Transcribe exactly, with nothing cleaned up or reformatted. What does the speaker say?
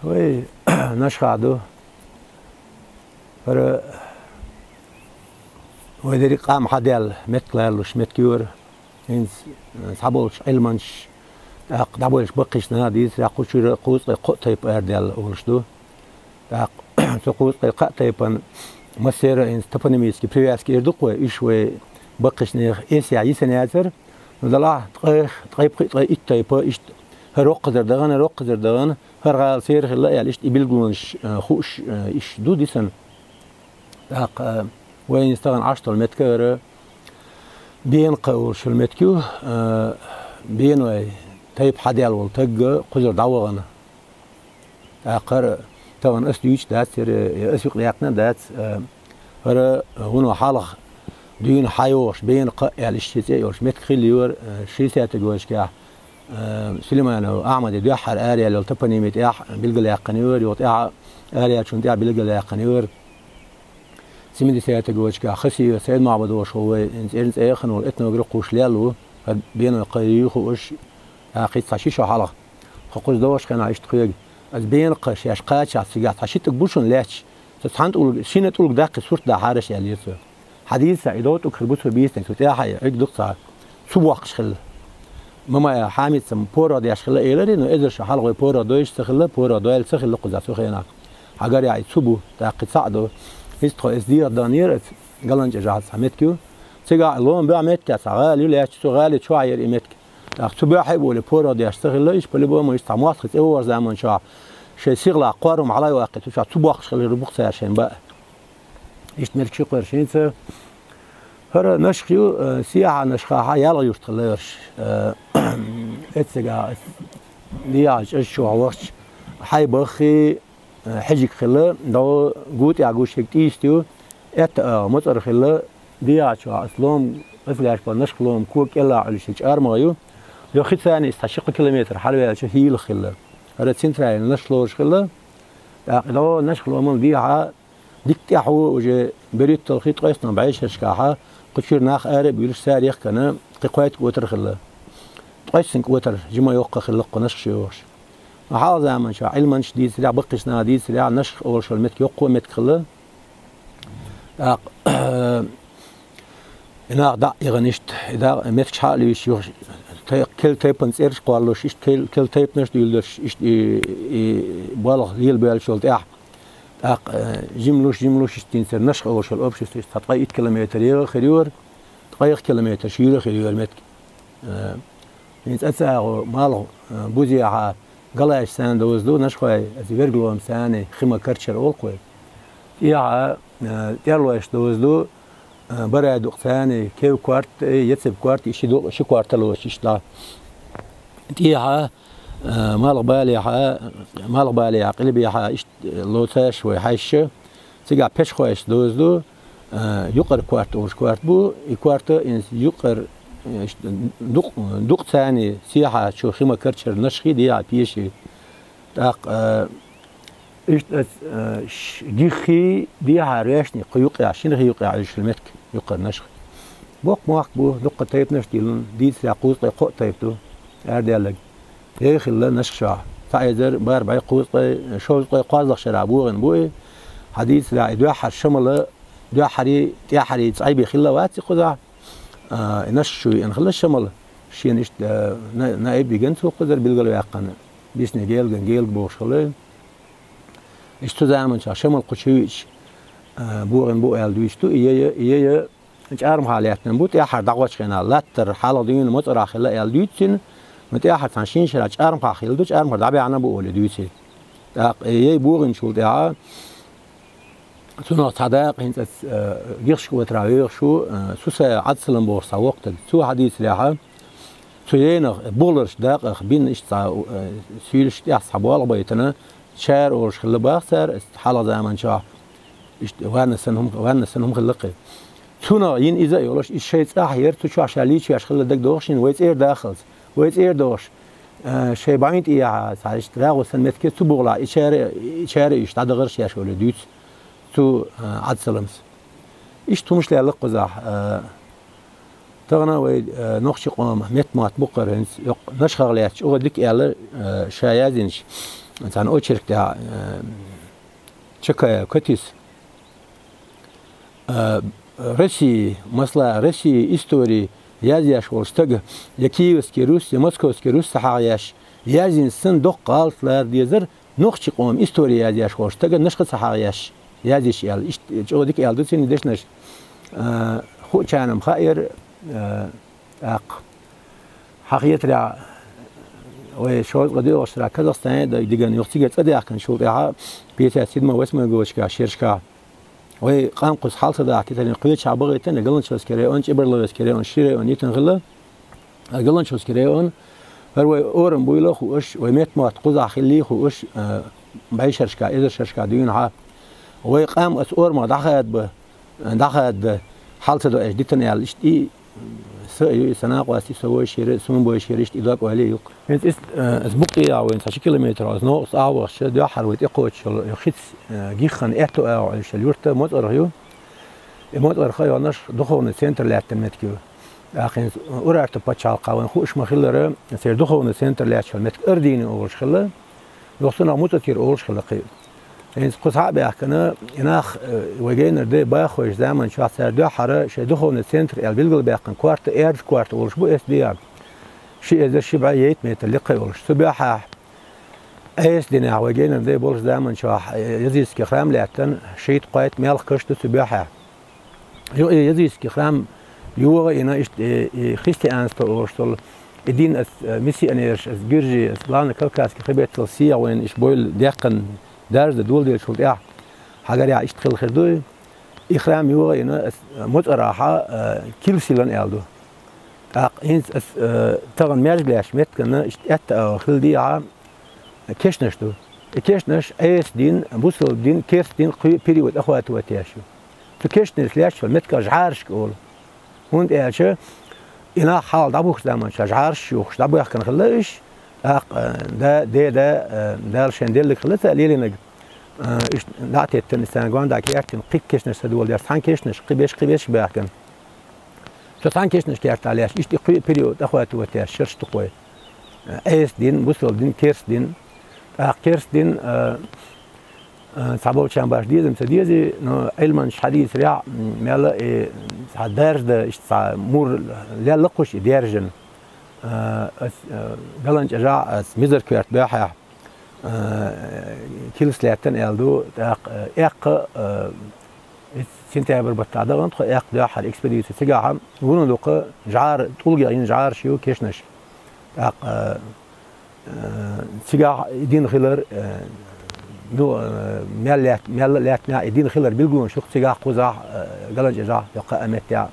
Вай Нашха ду. ХӀара вай дерриг къам хьадаьлла меттиг лоруш меттиг ю хӀара. ХӀинца цхьаболчу Ӏилманчаша, тӀаккха дӀабоьлхучу баккхийчу наха дийцарехь, кху чуьра кхузткъе кхоъ тайпа арадаьлла олуш ду. ТӀаккха цу кхузткъе кхаа тайпана массеран а хӀинца топонимически привязка эр ду-кх вай, уьш вай баккхийчу нехан эсехь йисина яцара. Ну, делахь, ткъе, ткъе пхи, ткъе итт тайпа, иштта хӀара оккхузара дахана, хӀара оккхузара дахана, хӀара гӀала церан хилла аьлла, иштта и билгалонаш, а, хууш, а, иштта ду дисина. ТӀаккха, а, вайна стагана Ӏаш долу меттиг а хӀара Бена-Кха олуш йолу меттиг ю, а, Беной тайпа хьадаьлла волу таг кхузара дӀавахана. ТӀаккха хӀара тахана ас дуьйцуш дац, хӀара я ас юкъадаьккхина а дац, а, хӀара вуно хьалха дуьйна хьайогӀуш, Бена-Кха аьлла иштта шен цӀе а йолуш меттиг хилла ю хӀара, а, шестидесятых годашкахь, а, Сулейманов Ахьмадан дуьххьара араяьлла йолу топонимийн тӀехь билгалъяьккхина ю хӀара, юха тӀаьхьа араяьллачунна тӀехь билгалъяьккхина ю хӀара. Семидесятых годашкахь Хасиев Сайд-Махьмад олуш волу вай цӀеран цӀе а хилла волу этнограф кхузахь лелла ву, хӀара Беной-Кха юй хууш, а, кхин цхьа ши шо хьалха. Тхо кхуза догӀучу хенахь иштта хьоьгу. Аса Бена-Кха шаьш кхачахь цигахь цхьа ши тӀулг гуш ю лаьтташ. Цо цхьана тӀулга, шина тӀулга даккхий сурт дахьара аьлла цо. Хьадийца, и догӀу тӀулг хир бу цо бийцинарг, цу тӀехь а Ӏуьрг ду-кх цхьа цу боккхуш хилла. Мамаев Хьамица порох деш хилла элира, но эзар шо хьалха вай порох дойуш ца хилла, порох дойла ца хилла кхузахь цу хенахь. Хьагарехь и цу бу, тӀаккха и цхьаъ ду. ХӀинца тхо эс дегӀах даханера, аса Галанча жахьа цхьа меттиг ю. Цигахь лома баьхьа меттиг яц, цхьа гӀала ю лаьтташ, цу гӀали чохь яра и меттиг. ТӀаккха цу баьхьа а волий, порох деш ца хилла, иштта по-любому иштта цхьа мостагӀий цӀе вогӀуш заманчохь шайн сигалахь кхорма хьалаваккхий, цу чохь цу боккхуш хилла бу-кх цара шайн баа. Иштта меттигаш ю-кх хӀара шайца. ХӀара Нашха ю, э, сехьа Нашхахь ялх юрт хилла хӀорш. Э, эццигахь ас дехьа чӀаж чохь вахча, хьай баххий, э, хьежиг хилла, дӀо гу тӀехь гуш ерг ТӀийста ю, аьтта агӀо МоцӀар хилла, дехьа чохь ас лома, ас лаьрш бан Нашха лома кога кӀелахь Ӏуьллуш ерг ЧӀармагӀа ю. Йо хи царна иза цхьа ши-кхо километр хьалаваьлча хӀийлах хилла. ХӀара центральный Нашха лоруш хилла. ТӀаккха дӀо Нашха ломал дехьа дикка тӀаьхьо уже берхӀитталгӀа, ткъайоьсналгӀа бӀешерашкахьа, кху чуьра нах ара а буьйлуш, цара яхкана, кхин кхойтта кӀотар хилла. Ткъайоьссан кӀотар жима йоккха хилла кху Нашха шайх. Хьалха заманчохь Ӏилманчаша дийцарехь, баккхийчу наха дийцарехь, Нашха олуш йолу меттиг йоккха а меттиг хилла. ТӀаккха и нах дӀа а яхана иштта, и дӀа а меттигаш хьа а луьйш, юха тай-, керла тайпана цӀераш кхоллалуш, иштта керла, керла тайпанаш а дуьйладарш, иштта и, и болх лелабоьллачул тӀаьхьа. ТӀаккха, э, жимлуш, жимлуш иштта динцара Нашха олуш йолу общество иштта цхьа ткъе итт километр егӀа хир ю хӀара, ткъайх километр шуьйра хир ю хӀара меттиг. Э, хӀинца аса агӀо малх, э, бузехьа, галайш санна доза ду, Нашхой, аса верг лома санна, Хима-Карчар олу-кх вай. ТӀехьа, э, тӀерлойш доза ду, э, Барай-Дукъ санна, Кев-Корта, э, Яцеб-Корта, и ши ду-, ши корта лоцуш иштта. ТӀехьа, э, малх балехьа, малх балехьа, къилбехьа, иштта лоцуш вай хьаьжча, цигахь Пешхойш доза ду, э, Юкъара-Корта олуш корта бу, и корта, и юкъара, э, иштта дукъ-, дукъ царна сехьа чу Хима-Карчар Нашхий дехьа пеший. ТӀаккха, э, Иштта аса, э, ш-, гиххий дехьа роьшний кху юккъехь, шина хи юккъехь Ӏуьллуш йолу меттиг, юккъара Нашха. Боккха мохк бу, дуккха тайпанаш а диллина, дийцарехь кхузткъе кхоъ тайпа ду, арадаьлларг. Яй хилла Нашха шайх. Цхьа эзар бархӀ бӀе кхузткъе, шовзткъе кхозлагӀчу шарахь богӀина бу и. Хьан дийцарехь и дуьххьара Шамала, дуьххьарий, тӀаьххьарий цӀай бен хилла вац и кхузахь. А, и Нашха шу веана хилла Шамала. Шена иштта, а, на-, наиб вигна цо кхузара билгалваьккхина. Бисне гелган гелга бохуш хилла. Иштта цу заманчохь Шамал кху чу веача, а, богӀина бу аьлла дуьйцуш ду, и яй, и яй чӀармхахь лаьттина бу, тӀаьххьара дӀагӀочу хенахь, латтара хьалха дуьйна МоцӀарахь хилла аьлла дуьйцу цуьнан, но тӀаьххьара цхьана шина шарахь чӀармхахь хилла ду, чӀармхара дӀабаьхьна бу олий дуьйцу. ТӀаккха и яй богӀинчул тӀаьхьа цунах цхьа дакъа хӀинца аса, а, гихш кӀотарахь вехаш ву, а, Сусаев Ӏадсалам бохуш цхьа воккха стаг. Цо хьан дийцарехьа, цу яйнах, бухларш дакъах бина иштта цхьа, а, суьйлаш тӀехь цхьа болх байтина, чара олуш хилла бах цара, аса хьалха заманчохь, иштта ванна санна хӀума, ванна санна хӀума хилла кхин. Цунах йина иза а йолуш, иза шайн цӀахь яра, цу чохь ша лийчош хилла дагадогӀуш, шена вай цӀера дахалц. Вай цӀера дохуш, а, шайн бӀаьвни тӀехьа, цхьа иштта рагӀу санна меттиг цу бухлахь, и чара, и чара уьш дӀадахара шаьш олий дуьйцу цу, а, Ӏадсаламс. Иштта хӀумаш лелла кхузахь, а, тахана вай, а, нохчийн къоман метта мотт бу кхара хӀинца, йоккха Нашхах лаьтташ, угӀа дика аьлла, а, ша яздинчу. цхьан очерк тӀехь, э, Чакая Катис, э, России, масала, России истории язъеш волчу стага я Киевский Русь, я Московский Русь ца хьагӀ еш, язйина санна доккха гӀалат лара дезара, нохчийн къоман история язъеш волчу стага нашха ца хьагӀ еш, язйиш аьлла. Иштта чӀогӀа дика аьлла ду цуьнан дешнаш. Э, хуучарна-м хаьара, э, тӀаккха. Хьан хетарехь, вай шовзткъе доьалгӀачу шарахь Казахстане а дай дигна, юха цигара цӀа даьхкинчул тӀаьхьа, пятьдесят седьмой, восьмой годашкахь, шерашкахь, вай къам кхуза хьал ца дахьа, титарийн кхечахьа бахийтина, Галанчожский район, ЧӀебарловецкий район, ши район йитина хилла. Галанчожский район, хӀара вай орам буйла а хууш, вай меттамотт кхузахь хилла а хууш, а, бӀешерашкахь, эзаршерашкахь дуьйна хьа. Вай къам оцу орамах дӀахадабан, дӀахадабан хьал ца до аьлла дитина аьлла, иштта и са а ю, и сан накъостий, со вовшашъера, суна бовшашъера, иштта и дог ойла а ю-кх. ХӀинца ист-, э, аса букъ а вайна цхьа ши километр оцу новкъа аса а вахча, дуьххьара вай тӀекхочуш йолу, ю хица, э, гиххана аьтту агӀо Ӏуьллуш йолу юрт МоцӀарха ю. И МоцӀарха йолуш духовный центр лаьттина меттиг ю. ТӀаккха хӀинца Урарту пачхьалкхехь вайна хууш ма-хиллара, церан духовный центр лаьтташ йолу меттиг Ардийна олуш хилла, юха цунах МуцӀатир олуш хилла кхин. ХӀинца кхуза схьа а баьхкина, и нах, э, вай генара дай баххойчу заманчохь цара дуьххьара шайн духовный центр аьлла билгалбаьккхина корта, аьрда корта олуш бу эс диа. Ши эзар ши бӀе ейтта метр лекха а йолуш. Цу боьхьехь Ӏеса динехь вай генара дай болчу заманчохь, э, языческий храм лаьттина, шийтта-кхойтта мелхаш ду цу боьхьехь. Юха и языческий храм йогӀу а йина, иштта и, и христианство олуш долу, и дин ас, э, миссионераш, ас гуьржий, ас главный кавказский хребеттал сехьа вайна иштта бойла даьккхина, даржа дан доладеллачул тӀаьхьа, хьагарехь иштта хилла хир ду и. И храм йогӀу а йина, ас, э, МоцӀарахь, э, Килсилан аьлла ду. ТӀаккха хӀинца ас, э, тахана маьжга лаьттачу меттигана иштта аьтта а хилла дехьа, кешнаш ду. И кешнаш Ӏеса дин, бусалба дин, керста дин кхин период охватывать еш ю. Цу кешнаш лаьтташ йолу меттигах жӀарашка олу. ХӀунда аьлча и нах хьалха дӀабухучу заманчохь жӀараш юхуш дӀабоьхкина хилла уьш. ТӀаккха, э, да, деда, э, Дала шайн деллиг хилла цара лелийнарг. Э, уьш дӀа а теттина, царна гондахь кертина кхин кешнаш ца доладеш, цхьана кешнаш кхин беш, кхин беш баьхкина. Цу цхьана кешнаш кертахь лаьтташ, иштта и кхин период охватывать еш шераш ду-кх вай. Ӏеса дин, бусалба дин, керста дин. ТӀаккха керста дин, а, а, цхьаболчарна баш деза-м ца дезий, но Ӏилманчаша хьадийцарехь, м, мелла а и цхьа даржа дан, иштта цхьа мур лелла-кх уьш и даьржина. А, ас, а, Галанчожахь, ас Мизар-Коьрта боьхьехь, а, килс лаьттина аьлла ду, тӀаккха, а, эккха, а, Сентябрь баттахь дахана тхо эккха дуьххьара экспедици. Цигахь вуно дукха жӀара, тӀулгех йина жӀараш ю кешнаш. ТӀаккха, э, цигахь и дин хилар, э, ну, э, мел лаьтт-, мелла а лаьттинехь и дин хилар билгалонаш ю-кх цигахь, кхузахь, э, Галанчожахь, йоккха а меттехь.